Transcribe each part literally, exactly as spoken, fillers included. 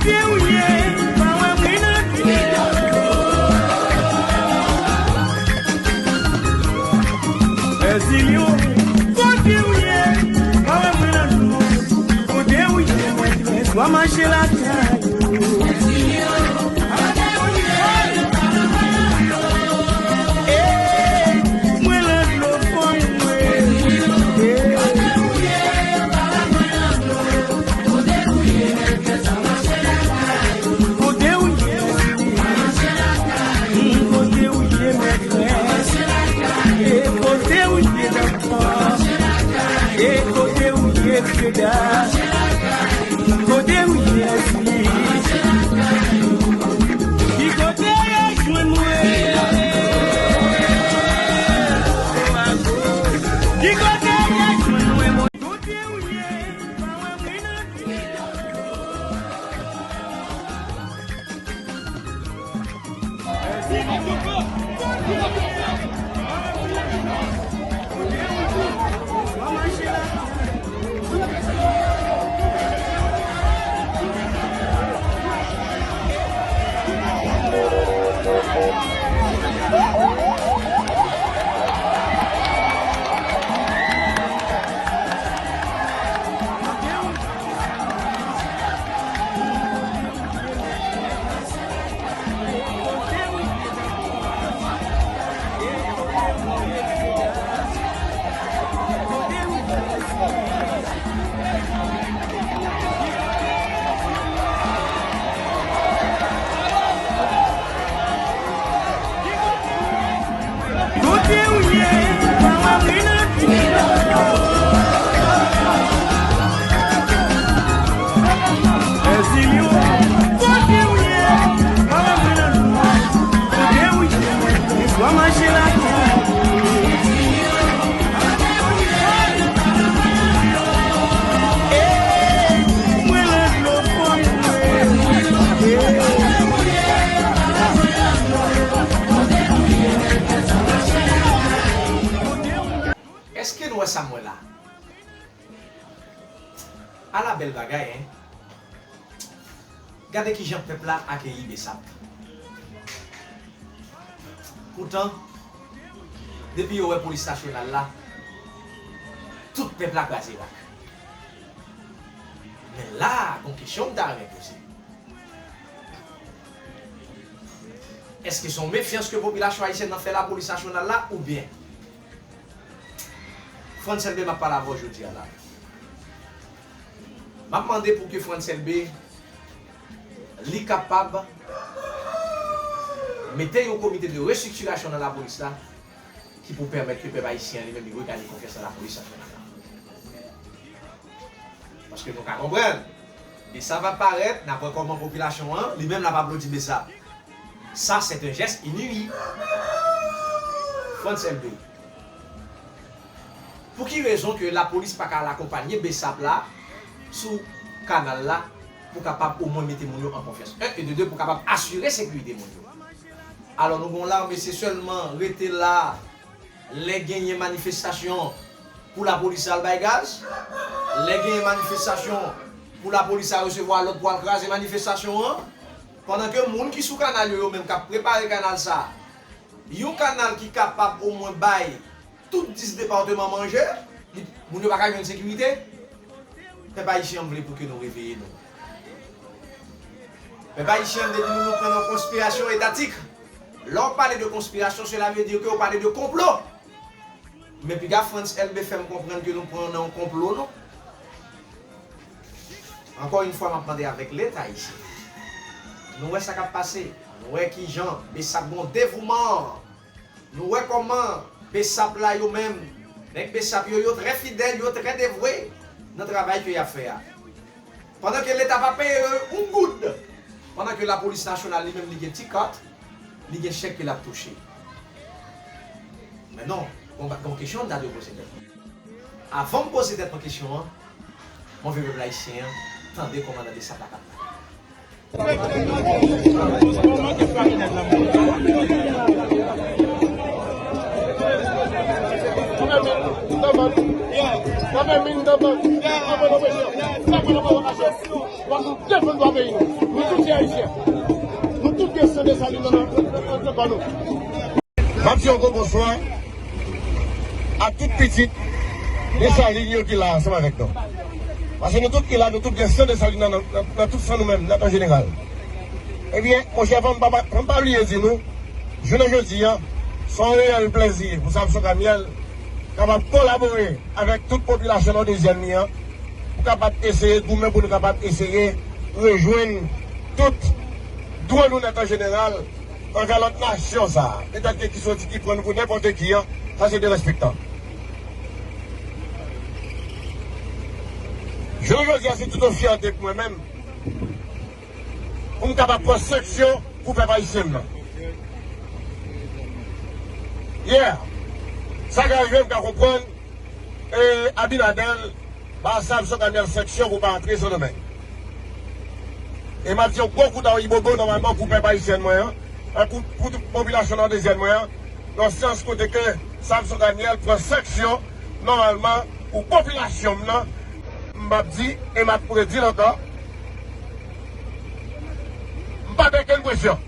Kote w ye, pa wè mwen nan dlo. Èzilyo, kote w ye, pa wè mwen nan dlo. Kote w ye, mwen swa mache lakay ou. Mwen nan dlo fanm mwen. Kote w ye? Kote w ye, mètrès? E kote w ye, dòktè? E kote w ye, Freda? Kote w ye, Zili? Ki kote w ye, jwenn mwen? Ki kote w ye, jwenn mwen? Kote w ye? Pa wè mwen nan Kote w ye? Pa wè mwen nan dlo. Èzilyo, kote w ye? Pa wè mwen nan dlo. Kote w ye? Mwen swa mache lakay. Mwen nan dlo fanm mwen. Èske nou wè sa m wè la? Ala bèl bagay, en! Gade kijan pèp la akeyi Besap. Poutan, depi yo wè polis nasyonal la, tout pèp la kraze rak. Men la, gon kesyon m ta renmen poze. Èske se yon mefyans ke popilasyon ayisyèn nan fè lapolis nasyonal la, oubyen Frantz Elbé, m ap pale avè w jodi a la. M ap mande pou ke Frantz Elbé, li kapab mete yon komite de restriktirasyon nan lapolis la, ki pou pèmèt ke pèp ayisyen an li menm li reganye konfyans nan lapolis nasyonal la. Paske nou ka konprann, Besap ap parèt, n ap wè kòman popilasyon an, li menm l ap aplodi Besap. Ça, c'est un geste inouï. Frantz Elbé. Pou ki rezon ke lapolis pa ka al akonpanye Besap la sou kanal la pou kapab omwen mete moun yo an konfyans? Un, e de de, pou kapab asire sekirite moun yo. Alò, nou gen yon lame, se sèlman rete la lè genyen manifestasyon pou lapolis al bay gaz, lè genyen manifestasyon pou lapolis al resevwa lòd pou al kraze manifestasyon an, pandan ke moun ki sou kanal yo, yo menm k ap prepare kanal sa, yon kanal ki kapab omwen bay tout dis depatman manje, li, moun yo pa ka jwenn sekirite. Pèp ayisyen an, m vle pou ke nou reveye nou. Pèp ayisyen an, m te di nou, nou pran nan konspirasyon etatik. Lè w pale de konspirasyon, cela veut dire ke w pale de konplo. Men piga Frantz Elbé fè m konprann ke nou pran nan yon konplo, non. Ankò yon fwa, m ap mande avèk Leta ayisyen. Nou wè sa k ap pase. Nou wè kijan Besap gon devouman. Nou wè kòman Besap la yo menm, nèg Besap yo, yo trè fidèl, yo trè devwe nan travay ke y ap fè a. Pandan ke Leta pa peye yo yon goud, pandan ke lapolis nasyonal li menm li gen ti kat, li gen chèk ke l ap touche. Men non, gon, gon kesyon m ta dwe poze tèt mwen. Avan m poze tèt mwen kesyon an, mwen vle pèp ayisyen an tande kòman nan Besap la k ap pale. Fòk nou defann dwa peyi nou. Nou tout se Ayisyen. Nou tout gen san Desalin nan, nan, nan, nan kò nou. M ap di yon gwo bonswa a tout pitit Desalin yo ki la ansanm avèk nou. Paske nou tout ki la, nou tout gen san Desalin nan, nan, nan, nan tout san nou menm, nèt an jeneral. Ebyen, monchè, fò m pa, fò m pa bliye di nou, jounen jodi a, se yon reyèl plèzi pou Samson Camiel kapab kolabore avèk tout popilasyon Nòdezyèn li an, pou kapab eseye goumen, pou nou kapab eseye rejwenn tout dwa nou nèt an jeneral anvè lòt nasyon sa a. Petèt ke ki soti ki pran nou pou nenpòt ki an, sa se derespektan. Jounen jodi a, se tout yon fyète pou mwen menm, pou m kapab pran sanksyon pou pèp ayisyen m nan. Yeah. Sa ka rive, m ka konprann, e, Abinader ba Samson Camiel sanksyon pou pa antre Sendomeng. E m ap di yon gwo kout a ibobo nòmalman pou pèp ayisyen mwen an, e pou, pou tout popilasyon nòdezyèn mwen an, nan sans kote ke Samson Camiel pran sanksyon nòmalman pou popilasyon m nan. M ap di, e m ap redi l ankò, m pa pè kenn presyon.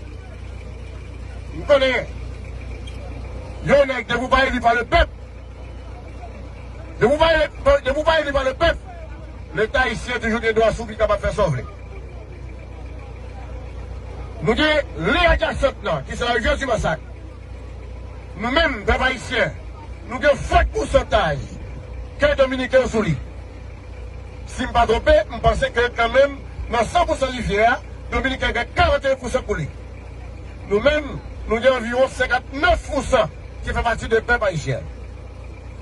M konnen yon nèg depi w pa eli pa lepèp, depi w pa eli, depi w pa eli pa lepèp, Leta ayisyen toujou gen dwa sou li kapab fè sa w vle. Nou gen Léa Jacinthe nan, ki se la rivyèz di Masak. Nou menm, pèp ayisyen, nou gen fòt pousantaj ke dominiken yo sou li. Si m pa twonpe, m panse ke kanmenm, nan san pousan rivyè a, dominiken gen karanteyen pousan pou li. Nou menm, nou gen anviwon senkantnèf pousan ki fè pati de pèp ayisyen.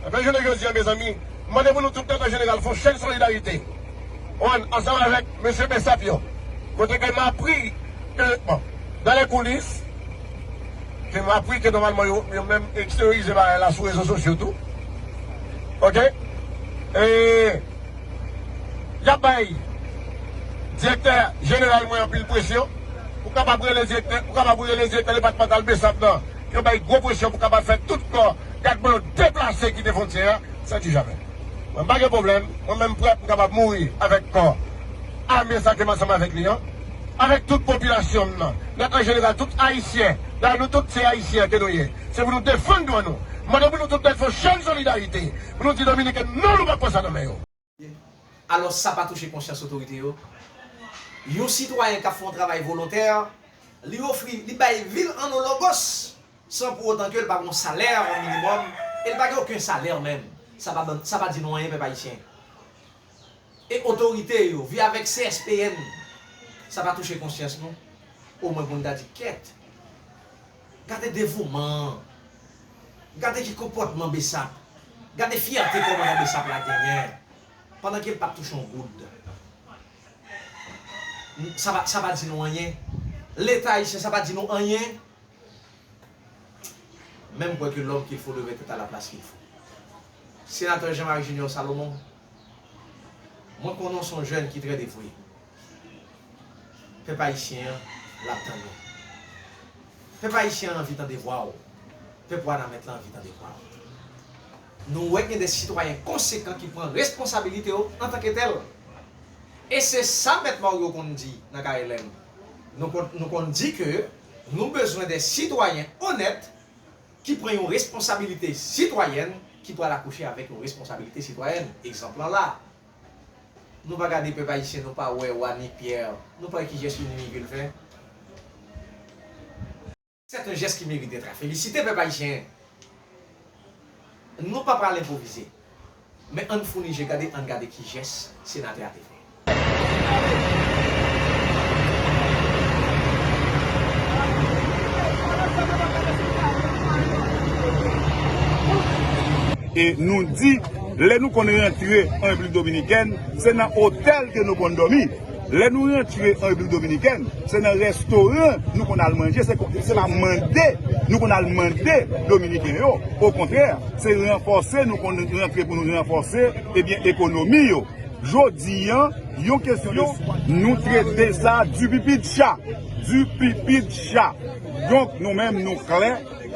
Ebyen, jounen jodi a, mezanmi, m mande pou nou tout, an jeneral, fè yon chèn solidarite. Ou konprann, ansanm avèk mesye Bessap yo. Kote ke m apri ke, bon, dans les coulisses, ke m apri ke nòmalman yo, yo menm eksteriorize bagay la sou rezo sosyo tou. Oke? E, y ap bay direktè jeneral mwen anpil presyon. Ou kapab rele direktè, ou kapab rele direktè depatmantal Bessap nan. Yo bay gwo presyon pou kapab fè tout kò gad mwen yo deplase kite fwontyè a, sa di jamè. Mwen pa gen pwoblèm, mwen menm prè pou m kapab mouri avèk kò ame sa ke m ansanm avèk li an, avèk tout popilasyon m nan, nèt an jeneral, tout ayisyen, la nou tout se ayisyen ke nou ye. Se pou nou defann dwa nou. M mande pou nou tout nèt fè yon chèn solidarite, pou nou di dominiken non, nou p ap pran sa nan men yo. Alò, sa pa touche konsyans otorite yo. Yon sitwayen k ap fè yon travay volontè, li ofri, li bay vi l an nou logos, san pou otan ke l pa gen yon salè minimòm, e l pa gen okenn salè menm. Sa pa ban, sa pa di nou anyen, pèp ayisyen. E otorite yo, via avèk C S P N, sa pa touche konsyans nou? Omwen pou n ta di, kèt, gade devouman an, gade ki konpòtman Bessap, gade fyète kòmandan Bessap la genyen, pandan ke l p ap touche yon goud. Sa pa, sa pa di nou anyen? Leta ayisyen, sa pa di nou anyen? Men m kwè ke l'homme qu'il faut devrait être à la place qu'il faut. Senatè Jean Marie Junior Salomon, mwen konnen w se yon jèn ki trè devwe. Pèp ayisyen an, l ap tann ou. Pèp ayisyen an anvi tande vwa w. Pèp Wanament lan anvi tande vwa w. Nou wè gen de sitwayen konsekan ki pran responsabilite yo antanke tèl. E se sa Mèt Mario konn di nan K L M. Nou konn, nou konn di ke nou bezwen de sitwayen onèt ki pran yon responsabilite sitwayèn, ki pral akouche avèk yon responsabilite sitwayèn. Egzanp lan la. Nou pa gade pèp ayisyen, nou pa wè Wany Pierre, nou pa wè ki jès Youni Miguel fè. C'est un geste qui mérite d'être félicité, pèp ayisyen. Nou pa pral enpwovize. Men ann founi je gade, ann gade ki jès senatè a te fè. E nou di, lè nou konn rantre an Repiblik Dominikèn, se nan otèl ke nou konn dòmi. Lè nou rantre an Repiblik Dominikèn, se nan restoran nou konn al manje, se, se pa mande nou konn al mande Dominiken yo. Okontrè, se ranfòse nou konn rantre pou nou ranfòse, ebyen, ekonomi yo. Jodi a, yon kesyon, nou trete sa du pipi de chat. Du pipi de chat. Donk, nou menm, nou klè,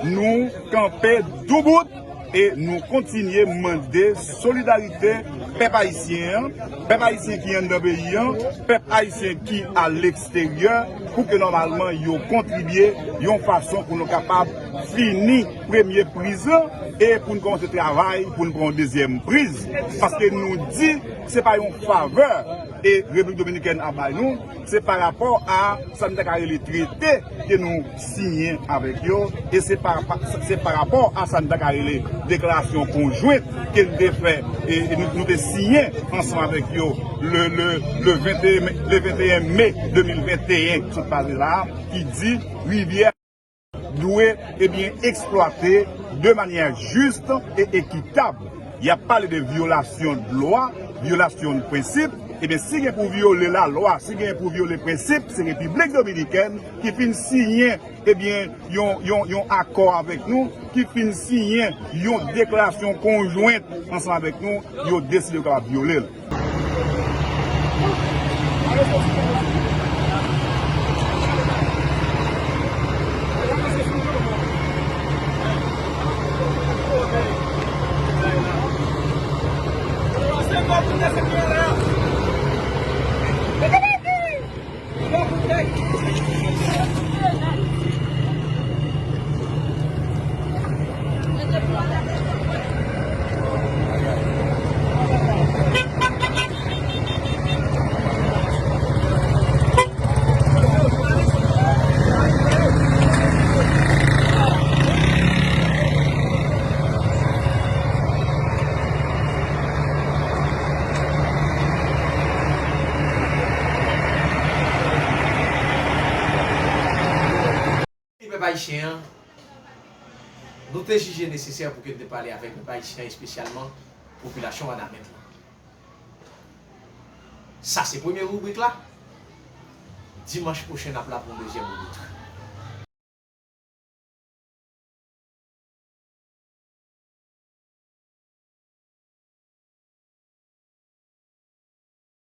nou kanpe doubout e nou kontinye mande solidarite Pèp ayisyen an, pèp ayisyen ki anndan peyi an, pèp ayisyen ki aleksteryè, pou ke nòmalman yo kontribye yon fason pou nou kapab fini premye priz lan e pou n kòmanse travay pou n pran yon dezyèm priz. Paske nou di se pa yon favè e Repiblik Dominikèn ap bay nou, se pa rapò a sa n ta ka rele trete ke nou siyen avèk yo, e se pa, pa, se pa rapò a sa n ta ka rele deklarasyon konjwent ke n te fè, e, e nou, nou te siyen ansanm avèk yo le, le, le venteyen me, le venteyen me de mil venteyen, sot pase la, ki di rivyè dwe, ebyen, eksplwate de manyè jis e ekitab. Y ap pale de vyolasyon de lwa, vyolasyon de prensip. Ebyen, si gen pou vyole lalwa, si gen pou vyole prensip, se Repiblik Dominikèn ki fin siyen, ebyen, yon, yon, yon akò avèk nou, ki fin siyen yon deklarasyon konjwent ansanm avèk nou, yo deside yo kapab vyole l. Pèp ayisyen an, nou te jije nesesè pou ke n te pale avèk pèp ayisyen an, espesyalman popilasyon Wanament la. Sa se premye ribrik la. Dimanch pwochen, n ap la pou yon dezyèm ribrik.